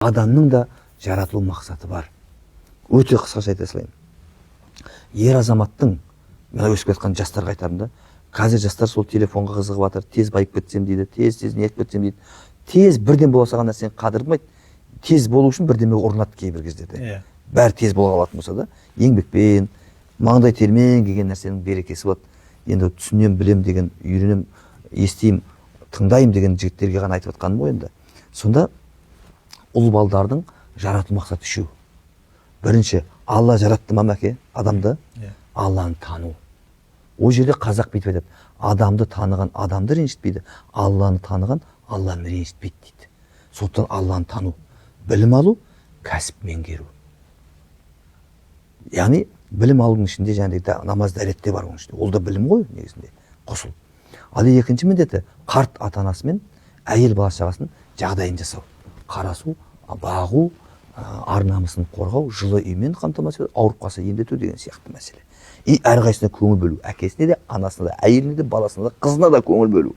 Адамның да жаратылу мақсаты бар. Өте қысқаша айта салайын. Ер азаматтың, мына өсіп келе жатқан жастарға айтарым да, қазір жастар сол телефонға қызығып жатыр, тез байып кетсем дейді, тез тез не етіп кетсем дейді. Тез бірден бола салған нәрсені қадір. Тез болу үшін бірдеме ұрынады кейбір кездерде. Бәрі тез бола қалатын болса да, еңбекпен, маңдай термен келген нәрсенің берекесі болады. Енді түсінемін, білем деген, үйренемін, естимін, тыңдаймын деген жігіттерге ғана айтып жатқаным ғой енді. Сонда ұл балдардың жаратылу мақсаты үшеу. Бірінші, Алла жаратты ма, мәке, адамды? Иә. Алланы тану. Ол жерде қазақ бүйтіп айтады: адамды таныған адамды ренжітпейді, Алланы таныған Алланы ренжітпейді дейді. Сондықтан Алланы тану, білім алу, кәсіп меңгеру. Яғни білім алудың ішінде жаңағыдай намаз, дәрет те бар оның ішінде, ол да білім ғой негізінде, қосыл. Ал екінші міндеті — қарт ата анасы мен әйел, бала шағасының жағдайын жасау, қарасу, бағу, ар намысын қорғау, жылы үймен қамтамасыз ету, ауырып қалса емдету деген сияқты мәселе. И әрқайсысына көңіл бөлу: әкесіне де, анасына да, әйеліне де, баласына да, қызына да көңіл бөлу.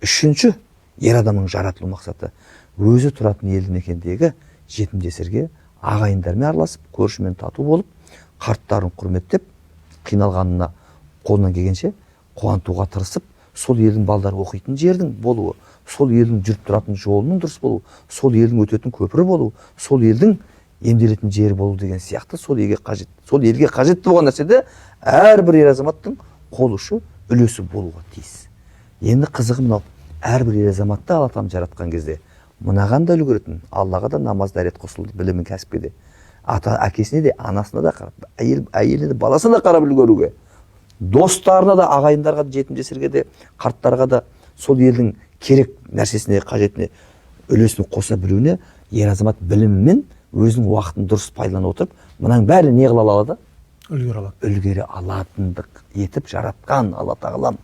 Үшінші, ер адамның жаратылу мақсаты — өзі тұратын елді мекендегі жетім жесірге, ағайындармен араласып, көршімен тату болып, қарттарын құрметтеп, қиналғанына қолынан келгенше қуантуға тырысып, сол елдің балдары оқитын жердің болуы, сол елдің жүріп тұратын жолының дұрыс болуы, сол елдің өтетін көпірі болуы, сол елдің емделетін жері болу деген сияқты, сол елге қажет, сол елге қажетті болған нәрседе әрбір ер азаматтың қол ұшы, үлесі болуға тиіс. Енді қызығы мынау: әрбір ер азаматты Алла тағала жаратқан кезде мынаған да үлгеретін, Аллаға да, намаз, дәрет қосылды, білім, кәсіпке де, ата әкесіне де, анасына да қарап, әйеліне де, баласына да қарап үлгеруге, достарына да, ағайындарға да, жетім жесірге де, қарттарға да, сол елдің керек нәрсесіне, қажетіне үлесін қоса білуіне ер азамат білімімен өзінің уақытын дұрыс пайдалана отырып, мынаның бәрін не қыла алады? Үлгере алады. Үлгере алатындық етіп жаратқан Алла тағалам.